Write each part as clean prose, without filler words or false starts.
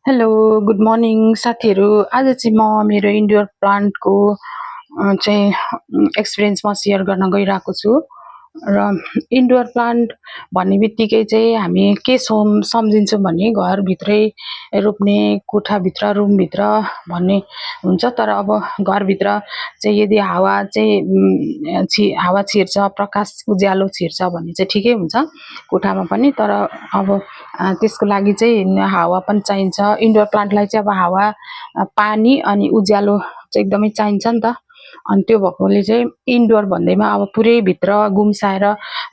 Hello, good morning साथीहरू। आज चाहिँ म मेरो इन्डोर प्लान्टको एक्सपिरियन्स म सेयर गर्न गइरहेको छु। र इन्डोर प्लान्ट भन्ने बित्तिकै चाहिँ हामी के सम्झिन्छौँ भने घरभित्रै रोप्ने, कोठाभित्र, रुमभित्र भन्ने हुन्छ। तर अब घरभित्र चाहिँ यदि हावा चाहिँ हावा छिर्छ, प्रकाश उज्यालो छिर्छ भने चाहिँ ठिकै हुन्छ कोठामा पनि। तर अब त्यसको लागि चाहिँ हावा पनि चाहिन्छ। इन्डोर प्लान्टलाई चाहिँ अब हावा, पानी अनि उज्यालो चाहिँ एकदमै चाहिन्छ नि त। अनि त्यो भएकोले चाहिँ इन्डोर भन्दैमा अब पुरै भित्र गुम्साएर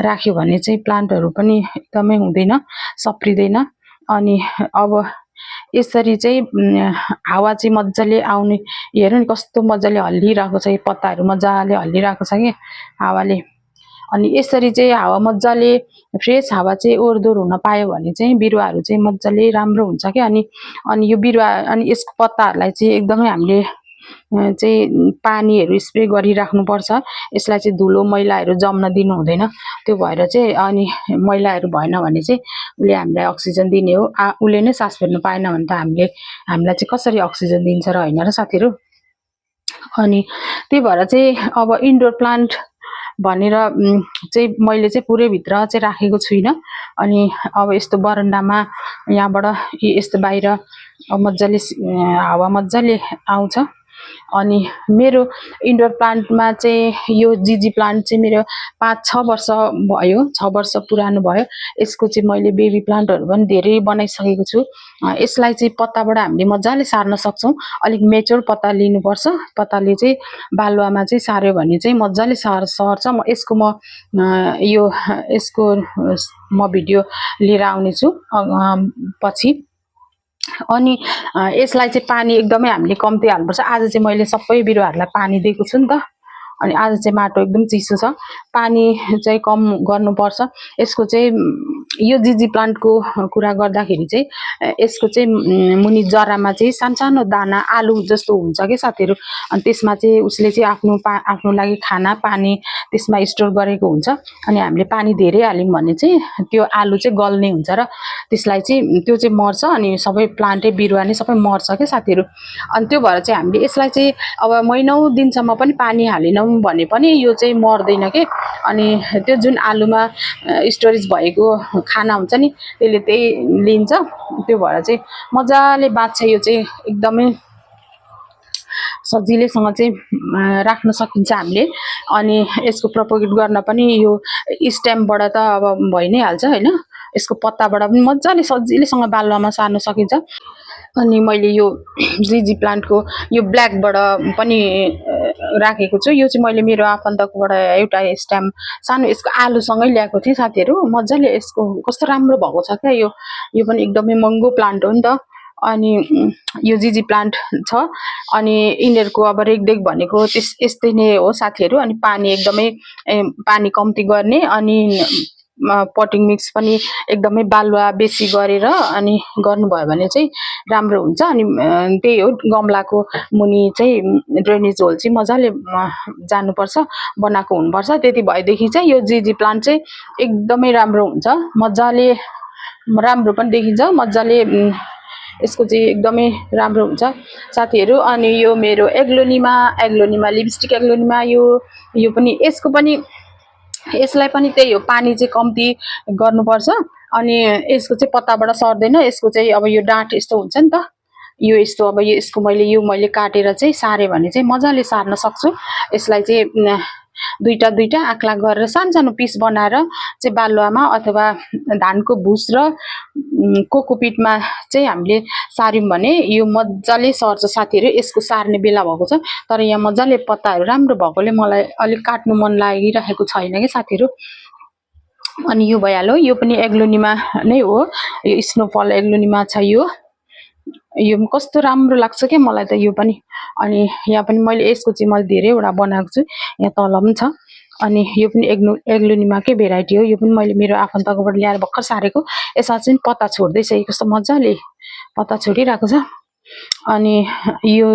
राख्यो भने चाहिँ प्लान्टहरू पनि एकदमै हुँदैन, सप्रिँदैन। अनि अब यसरी चाहिँ हावा चाहिँ मजाले आउने, हेर्नु नि कस्तो मजाले हल्लिरहेको छ, यो पत्ताहरू मजाले हल्लिरहेको छ कि हावाले। अनि यसरी चाहिँ हावा मजाले फ्रेस हावा चाहिँ ओहोरदोहोर हुन पायो भने चाहिँ बिरुवाहरू चाहिँ मजाले राम्रो हुन्छ क्या। अनि अनि यो बिरुवा अनि यसको पत्ताहरूलाई चाहिँ एकदमै हामीले चाहिँ पानीहरू स्प्रे गरिराख्नुपर्छ। यसलाई चाहिँ धुलो मैलाहरू जम्न दिनु हुँदैन। त्यो भएर चाहिँ अनि मैलाहरू भएन भने चाहिँ उसले हामीलाई अक्सिजन दिने हो। उसले नै सास फेर्नु पाएन भने त हामीलाई चाहिँ कसरी अक्सिजन दिन्छ र, होइन र साथीहरू। अनि त्यही भएर चाहिँ अब इन्डोर प्लान्ट भनेर चाहिँ मैले चाहिँ पुरै भित्र चाहिँ राखेको छुइनँ। अनि अब यस्तो बरन्डामा यहाँबाट यस्तो बाहिर मजाले हावा मजाले आउँछ। अनि मेरो इन्डोर प्लान्टमा चाहिँ यो जिजी प्लान्ट चाहिँ मेरो 5-6 वर्ष भयो, 6 वर्ष पुरानो भयो। यसको चाहिँ मैले बेबी प्लान्टहरू पनि धेरै बनाइसकेको छु। यसलाई चाहिँ पत्ताबाट हामीले मजाले सार्न सक्छौँ। अलिक मेच्योर पत्ता लिनुपर्छ। पत्ताले चाहिँ बालुवामा चाहिँ सार्यो भने चाहिँ मजाले सर्छ। यसको म भिडियो लिएर आउनेछु पछि। अनि यसलाई चाहिँ पानी एकदमै हामीले कम्ती हाल्नुपर्छ। आज चाहिँ मैले सबै बिरुवाहरूलाई पानी दिएको छु नि त। अनि आज चाहिँ माटो एकदम चिसो छ, पानी चाहिँ कम गर्नुपर्छ। यसको चाहिँ यो जिजी प्लान्टको कुरा गर्दाखेरि चाहिँ यसको चाहिँ मुनि जरामा चाहिँ सानो दाना आलु जस्तो हुन्छ कि साथीहरू। अनि त्यसमा चाहिँ उसले चाहिँ आफ्नो लागि खाना पानी त्यसमा स्टोर गरेको हुन्छ। अनि हामीले पानी धेरै हाल्यौँ भने चाहिँ त्यो आलु चाहिँ गल्ने हुन्छ र त्यसलाई चाहिँ त्यो चाहिँ मर्छ। अनि सबै प्लान्टै बिरुवा नै सबै मर्छ क्या साथीहरू। अनि त्यो भएर चाहिँ हामीले यसलाई चाहिँ अब महिनौँ दिनसम्म पनि पानी हालेनौँ भने पनि यो चाहिँ मर्दैन के। अनि त्यो जुन आलुमा स्टोरेज भएको खाना हुन्छ नि, त्यसले त्यही लिन्छ। त्यो भएर चाहिँ मजाले बाँच्छ। यो चाहिँ एकदमै सजिलैसँग चाहिँ राख्न सकिन्छ हामीले। अनि यसको प्रोपोगेट गर्न पनि यो स्टेमबाट त अब भइ नै हाल्छ, होइन। यसको पत्ताबाट पनि मजाले सजिलैसँग बालुवामा सार्न सकिन्छ। अनि मैले यो जिजी प्लान्टको यो ब्ल्याकबाट पनि राखेको छु। यो चाहिँ मैले मेरो आफन्तकोबाट एउटा स्टेम सानो यसको आलुसँगै ल्याएको थिएँ साथीहरू। मजाले यसको कस्तो राम्रो भएको छ क्या। यो पनि एकदमै महँगो प्लान्ट हो नि त। अनि यो जिजी प्लान्ट छ। अनि यिनीहरूको अब रेखदेख भनेको यस्तै नै हो साथीहरू। अनि पानी एकदमै पानी कम्ती गर्ने, अनि पटिङ मिक्स पनि एकदमै बालुवा बेसी गरेर अनि गर्नुभयो भने चाहिँ राम्रो हुन्छ। अनि त्यही हो, गमलाको मुनि चाहिँ ड्रेनेज होल चाहिँ मजाले जानुपर्छ, बनाएको हुनुपर्छ। त्यति भएदेखि चाहिँ यो जिजी प्लान्ट चाहिँ एकदमै राम्रो हुन्छ, मजाले राम्रो पनि देखिन्छ, मजाले यसको चाहिँ एकदमै राम्रो हुन्छ साथीहरू। अनि यो मेरो एग्लोनिमा लिपस्टिक एग्लोनिमा यो पनि यसलाई पनि त्यही हो, पानी चाहिँ कम्ती गर्नुपर्छ। अनि यसको चाहिँ पत्ताबाट सर्दैन। यसको चाहिँ अब यो डाँठ यस्तो हुन्छ नि त, यो यस्तो अब यसको मैले काटेर चाहिँ सारेँ भने चाहिँ मजाले सार्न सक्छु। यसलाई चाहिँ दुईटा आँक्ला गरेर सानो पिस बनाएर चाहिँ बालुवामा अथवा धानको भुस र कोकोपिटमा चाहिँ हामीले सार्यौँ भने यो मजाले सर्छ साथीहरू। यसको सार्ने बेला भएको छ, तर यहाँ मजाले पत्ताहरू राम्रो भएकोले मलाई अलिक काट्नु मन लागिरहेको छैन कि साथीहरू। अनि यो भइहाल्यो। यो पनि एग्लोनिमा नै हो, यो स्नोफल एग्लोनिमा छ। यो कस्तो राम्रो लाग्छ क्या मलाई त यो पनि। अनि यहाँ पनि यसको चाहिँ मैले धेरैवटा बनाएको छु, यहाँ तल पनि छ। अनि यो पनि एग्लोनिमाकै भेराइटी हो। यो पनि मैले मेरो आफन्तकोबाट ल्याएर भर्खर सारेको। यसमा चाहिँ पत्ता छोड्दैछ, कस्तो मजाले पत्ता छोडिरहेको छ। अनि यो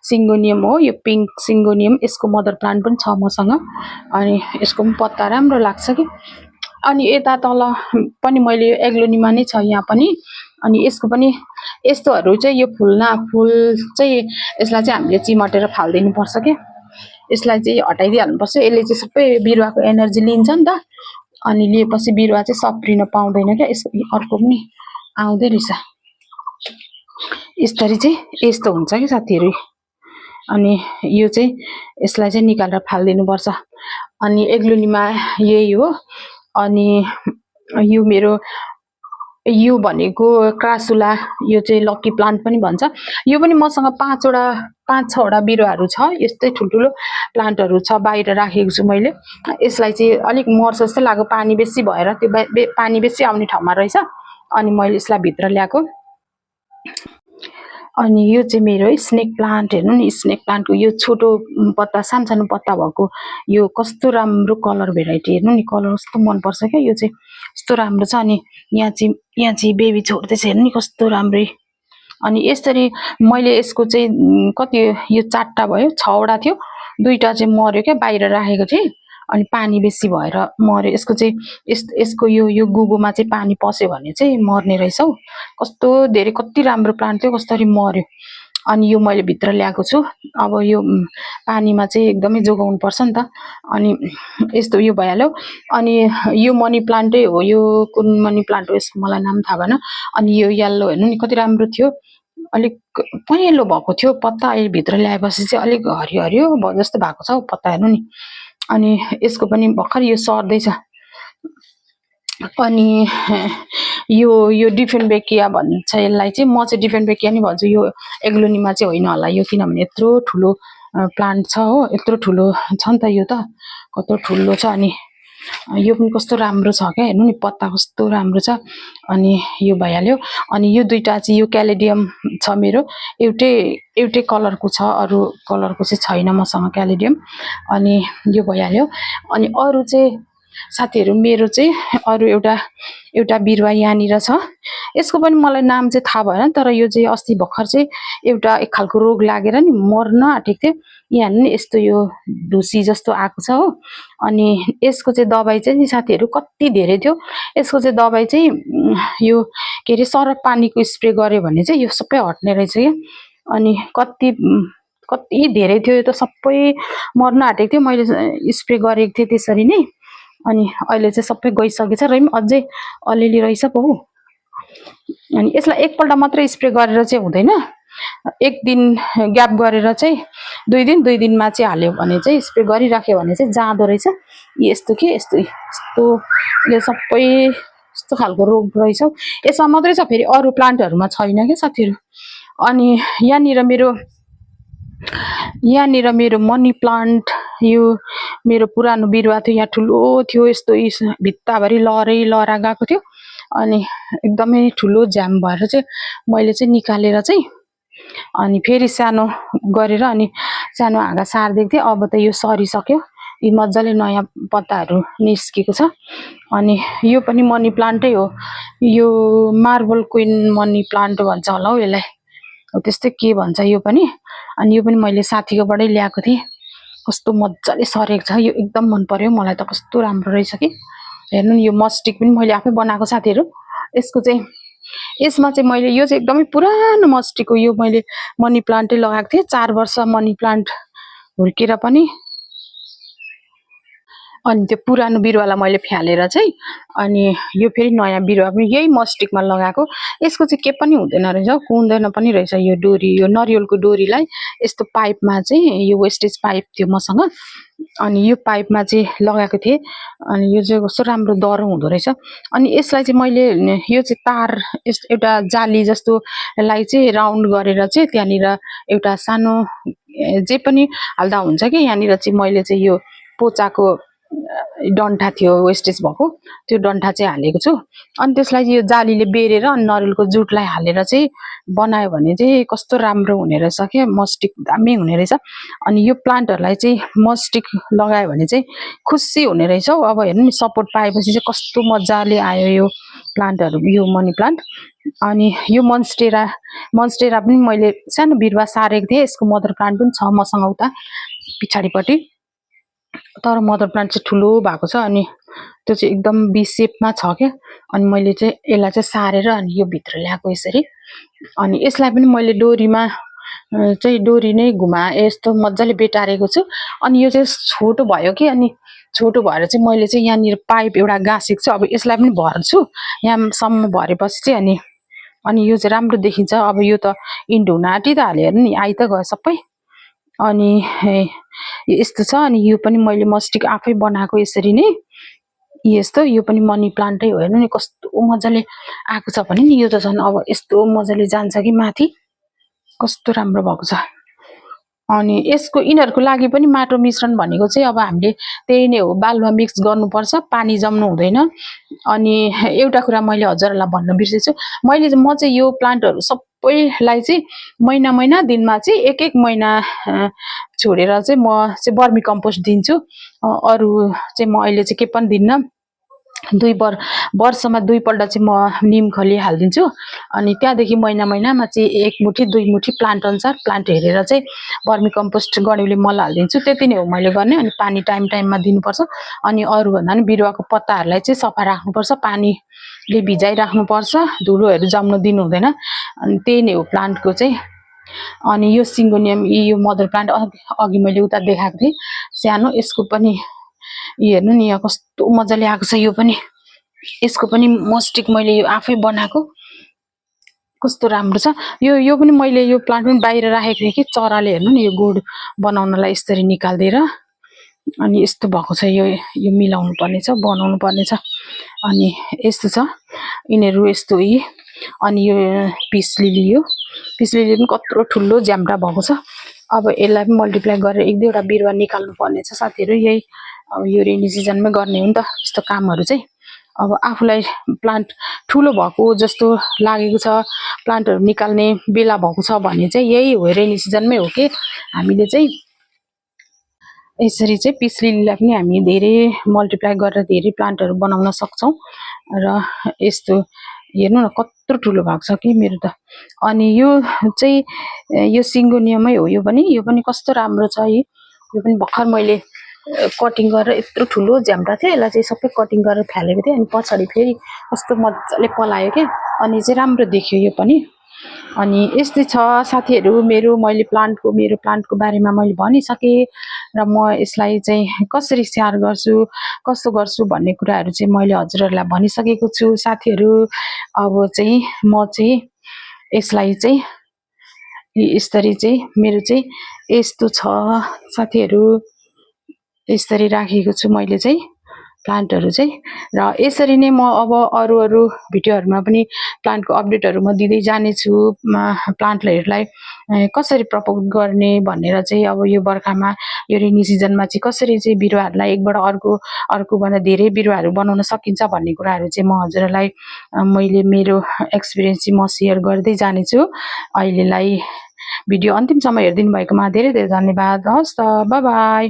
सिङ्गोनियम हो, यो पिङ्क सिङ्गोनियम। यसको मदर प्लान्ट पनि छ मसँग। अनि यसको पनि पत्ता राम्रो लाग्छ कि। अनि यता तल पनि मैले एग्लोनिमा नै छ यहाँ पनि। अनि यसको पनि यस्तोहरू चाहिँ यो फुल चाहिँ यसलाई चाहिँ हामीले चिमटेर फाल्दिनु पर्छ के, यसलाई चाहिँ हटाइदिइहाल्नुपर्छ। यसले चाहिँ सबै बिरुवाको एनर्जी लिन्छ नि त, अनि लिएपछि बिरुवा चाहिँ सप्रिन पाउँदैन क्या। यसको अर्को पनि आउँदै रहेछ, यसरी चाहिँ यस्तो हुन्छ कि साथीहरू। अनि यो चाहिँ यसलाई चाहिँ निकालेर फालिदिनुपर्छ। अनि एग्लोनीमा यही हो। अनि यो मेरो यो भनेको क्रासुला, यो चाहिँ लकी प्लान्ट पनि भन्छ। यो पनि मसँग 5-6वटा बिरुवाहरू छ, यस्तै ठुल्ठुलो प्लान्टहरू छ, बाहिर राखेको छु मैले। यसलाई चाहिँ अलिक मर्छ जस्तो लाग्यो, पानी बेसी भएर, त्यो पानी बेसी आउने ठाउँमा रहेछ, अनि मैले यसलाई भित्र ल्याएको। अनि यो चाहिँ मेरो स्नेक प्लान्ट, हेर्नु नि स्नेक प्लान्टको यो छोटो पत्ता, सानो पत्ता भएको यो कस्तो राम्रो कलर भेराइटी, हेर्नु नि कलर कस्तो मनपर्छ क्या, यो चाहिँ कस्तो राम्रो छ। अनि यहाँ चाहिँ बेबी छोड्दैछ, हेर्नु नि कस्तो राम्रै। अनि यसरी मैले यसको चाहिँ कति, यो 4टा भयो, 6वटा थियो, 2टा चाहिँ मर्यो क्या, बाहिर राखेको थिएँ, अनि पानी बेसी भएर मर्यो। यसको चाहिँ यसको यो गुबोमा चाहिँ पानी पस्यो भने चाहिँ मर्ने रहेछ हौ। कस्तो धेरै, कति राम्रो प्लान्ट थियो, कसरी मर्यो। अनि यो मैले भित्र ल्याएको छु। अब यो पानीमा चाहिँ एकदमै जोगाउनु पर्छ नि त। अनि यस्तो यो भइहाल्यो। अनि यो मनी प्लान्टै हो, यो कुन मनी प्लान्ट हो यसको मलाई नाम थाहा भएन। अनि यो येल्लो, हेर्नु नि कति राम्रो थियो, अलिक पहेँलो भएको थियो पत्ता, अहिले भित्र ल्याएपछि चाहिँ अलिक हरियो जस्तो भएको छ हौ पत्ता, हेर्नु नि। अनि यसको पनि भर्खर यो सर्दैछ। अनि यो डिफेनबेकिया भन्छ यसलाई चाहिँ, म चाहिँ डिफेनबेकिया नै भन्छु, यो एग्लोनीमा चाहिँ होइन होला यो, किनभने यत्रो ठुलो प्लान्ट छ हो, यत्रो ठुलो छ नि त, यो त कस्तो ठुलो छ। अनि यो पनि कस्तो राम्रो छ क्या, हेर्नु नि पत्ता कस्तो राम्रो छ। अनि यो भइहाल्यो। अनि यो 2टा चाहिँ, यो क्यालेडियम छ मेरो, एउटै कलरको छ, अरू कलरको चाहिँ छैन मसँग क्यालेडियम। अनि यो भइहाल्यो। अनि अरू चाहिँ साथीहरू मेरो चाहिँ अरू एउटा बिरुवा यहाँनिर छ, यसको पनि मलाई नाम चाहिँ थाहा भएन, तर यो चाहिँ अस्ति भर्खर चाहिँ एक खालको रोग लागेर नि मर्न आँटेको थियो। यहाँ हेर्नु नि यस्तो यो ढुसी जस्तो आएको छ हो। अनि यसको चाहिँ दबाई चाहिँ नि साथीहरू कति धेरै थियो। यसको चाहिँ दबाई चाहिँ यो के अरे सरफ पानीको स्प्रे गर्यो भने चाहिँ यो सबै हट्ने रहेछ क्या। अनि कति धेरै थियो, यो त सबै मर्न आँटेको थियो, मैले स्प्रे गरेको थिएँ त्यसरी नै। अनि अहिले चाहिँ सबै गइसकेछ, र पनि अझै अलिअलि रहेछ पो। अनि यसलाई एकपल्ट मात्रै स्प्रे गरेर चाहिँ हुँदैन, एक दिन ग्याप गरेर चाहिँ 2 दिनमा चाहिँ हाल्यो भने चाहिँ, स्प्रे गरिराख्यो भने चाहिँ जाँदो रहेछ। यस्तो यो सबै यस्तो खालको रोग रहेछ, यसमा मात्रै छ, फेरि अरू प्लान्टहरूमा छैन क्या साथीहरू। अनि यहाँनिर मेरो मनी प्लान्ट, यो मेरो पुरानो बिरुवा थियो, यहाँ ठुलो थियो, यस्तो भित्ताभरि लहरा गएको थियो। अनि एकदमै ठुलो झ्याम भएर चाहिँ मैले चाहिँ निकालेर चाहिँ अनि फेरि सानो गरेर अनि सानो हाँगा सारिदिएको थिएँ। अब त यो सरिसक्यो, यो मजाले नयाँ पत्ताहरू निस्केको छ। अनि यो पनि मनी प्लान्टै हो, यो मार्बल क्विन मनी प्लान्ट भन्छ होला हौ यसलाई, हो त्यस्तै के भन्छ यो पनि। अनि यो पनि मैले साथीकोबाटै ल्याएको थिएँ, कस्तो मजाले सरेको छ, यो एकदम मन पर्यो मलाई त, कस्तो राम्रो रहेछ कि। हेर्नु नि यो मस्टिक पनि मैले आफै बनाएको साथीहरू। यसमा चाहिँ मैले, यो चाहिँ एकदमै पुरानो मस्टिक हो, यो मैले मनी प्लान्टै लगाएको थिएँ, 4 वर्ष मनी प्लान्ट हुर्केर पनि। अनि त्यो पुरानो बिरुवालाई मैले फ्यालेर चाहिँ अनि यो फेरि नयाँ बिरुवा पनि यही मस्टिकमा लगाएको। यसको चाहिँ के पनि हुँदैन रहेछ, कुँदैन पनि रहेछ। यो डोरी, यो नरिवलको डोरीलाई यस्तो पाइपमा चाहिँ, यो वेस्टेज पाइप थियो मसँग, अनि यो पाइपमा चाहिँ लगाएको थिएँ। अनि यो चाहिँ कस्तो राम्रो दह्रो हुँदो रहेछ। अनि यसलाई चाहिँ मैले, यो चाहिँ तार, एउटा जाली जस्तोलाई चाहिँ राउन्ड गरेर चाहिँ त्यहाँनिर एउटा सानो जे पनि हाल्दा हुन्छ कि, यहाँनिर चाहिँ मैले चाहिँ यो पोचाको डन्ठा थियो वेस्टेज भएको, त्यो डन्ठा चाहिँ हालेको छु। अनि त्यसलाई यो जालीले बेरेर अनि नरिवलको जुटलाई हालेर चाहिँ बनायो भने चाहिँ कस्तो राम्रो हुने रहेछ क्या, मस्टिक दामी हुने रहेछ। अनि यो प्लान्टहरूलाई चाहिँ मस्टिक लगायो भने चाहिँ खुसी हुने रहेछ हौ। अब हेर्नु नि सपोर्ट पाएपछि चाहिँ कस्तो मजाले आयो यो प्लान्टहरू, यो मनी प्लान्ट। अनि यो मनस्टेरा पनि मैले सानो बिरुवा सारेको थिएँ, यसको मदर प्लान्ट पनि छ मसँग उता पछाडिपट्टि। तर मदर प्लान्ट चाहिँ ठुलो भएको छ अनि त्यो चाहिँ एकदम बी सेपमा छ क्या। अनि मैले चाहिँ यसलाई चाहिँ सारेर अनि यो भित्र ल्याएको यसरी। अनि यसलाई पनि मैले डोरीमा चाहिँ डोरी नै यस्तो मजाले बेटारेको छु। अनि यो चाहिँ छोटो भयो कि अनि छोटो भएर चाहिँ मैले चाहिँ यहाँनिर पाइप एउटा गाँसेको छु। अब यसलाई पनि भर्छु यहाँसम्म भरेपछि चाहिँ अनि यो चाहिँ राम्रो देखिन्छ। अब यो त इन्ड हुन आँटी त हाल्यो हेर्नु नि आइ त गयो सबै। अनि यस्तो छ। अनि यो पनि मैले मस्टिक आफै बनाएको यसरी नै यस्तो। यो पनि मनी प्लान्टै हो हेर्नु नि कस्तो मजाले आएको छ भने नि यो त झन् अब यस्तो मजाले जान्छ कि माथि कस्तो राम्रो भएको छ। अनि यसको यिनीहरूको लागि पनि माटो मिश्रण भनेको चाहिँ अब हामीले त्यही नै हो बालुवा मिक्स गर्नुपर्छ पानी जम्नु हुँदैन। अनि एउटा कुरा मैले हजुरहरूलाई भन्न बिर्सेछु म चाहिँ यो प्लान्टहरू सबैलाई चाहिँ महिना दिनमा चाहिँ एक महिना छोडेर चाहिँ म चाहिँ बर्मी कम्पोस्ट दिन्छु। अरू चाहिँ म अहिले चाहिँ के पनि दिन्न। वर्षमा 2 पल्ट चाहिँ म निम खली हालिदिन्छु। अनि त्यहाँदेखि महिनामा चाहिँ 1 मुठी 2 मुठी प्लान्ट अनुसार प्लान्ट हेरेर चाहिँ बर्मी कम्पोस्ट गड्युले मल हालिदिन्छु। त्यति नै हो मैले गर्ने। अनि पानी टाइममा दिनुपर्छ। अनि अरू भन्दा पनि बिरुवाको पत्ताहरूलाई चाहिँ सफा राख्नुपर्छ पानीले भिजाइराख्नुपर्छ धुलोहरू जम्न दिनु हुँदैन। अनि त्यही नै हो प्लान्टको चाहिँ। अनि यो सिङ्गोनियम यो मदर प्लान्ट अघि मैले उता देखाएको थिएँ सानो यसको पनि हेर्नु नि यहाँ कस्तो मजाले आएको छ। यो पनि यसको पनि मस्टिक मैले यो आफै बनाएको कस्तो राम्रो छ। यो पनि मैले यो प्लान्ट पनि बाहिर राखेको थिएँ कि चराले हेर्नु नि यो गुड बनाउनलाई यसरी निकाल्दिएर अनि यस्तो भएको छ। यो मिलाउनु पर्ने छ बनाउनु पर्ने छ। अनि यस्तो छ यिनीहरू यस्तो अनि यो पिस लिली पनि कत्रो ठुलो ज्याम्टा भएको छ। अब यसलाई पनि मल्टिप्लाई गरेर 1-2वटा बिरुवा निकाल्नु पर्ने छ साथीहरू। यही अब यो रेनी सिजनमै गर्ने हो नि त यस्तो कामहरू चाहिँ। अब आफूलाई प्लान्ट ठुलो भएको जस्तो लागेको छ प्लान्टहरू निकाल्ने बेला भएको छ भने चाहिँ यही हो रेनी सिजनमै हो कि हामीले चाहिँ यसरी चाहिँ पिस लिलीलाई पनि हामी धेरै मल्टिप्लाई गरेर धेरै प्लान्टहरू बनाउन सक्छौँ। र यस्तो हेर्नु न कत्रो ठुलो भएको छ कि मेरो त। अनि यो चाहिँ यो सिङ्गोनियमै हो। यो पनि कस्तो राम्रो छ। यो पनि भर्खर मैले कटिङ गरेर यत्रो ठुलो ज्याम्टा थियो यसलाई चाहिँ सबै कटिङ गरेर फ्यालेको थिएँ। अनि पछाडि फेरि कस्तो मजाले पलायो क्या अनि चाहिँ राम्रो देखियो यो पनि। अनि यस्तै छ साथीहरू मेरो प्लान्टको बारेमा मैले भनिसकेँ। र म यसलाई चाहिँ कसरी स्याहार गर्छु कस्तो गर्छु भन्ने कुराहरू चाहिँ मैले हजुरहरूलाई भनिसकेको छु साथीहरू। अब चाहिँ म चाहिँ यसलाई चाहिँ यसरी चाहिँ मेरो चाहिँ यस्तो छ साथीहरू। यसरी राखेको छु मैले चाहिँ प्लान्टहरू चाहिँ। र यसरी नै म अब अरू भिडियोहरूमा पनि प्लान्टको अपडेटहरू म दिँदै जानेछु। प्लान्टहरूलाई कसरी प्रपोग गर्ने भनेर चाहिँ अब यो बर्खामा यो रेनी सिजनमा चाहिँ कसरी चाहिँ बिरुवाहरूलाई एकबाट अर्कोभन्दा धेरै बिरुवाहरू बनाउन सकिन्छ भन्ने कुराहरू चाहिँ म हजुरहरूलाई मैले मेरो एक्सपिरियन्स चाहिँ म सेयर गर्दै जानेछु। अहिलेलाई भिडियो अन्तिमसम्म हेरिदिनु भएकोमा धेरै धेरै धन्यवाद। हवस् त बाई बाई।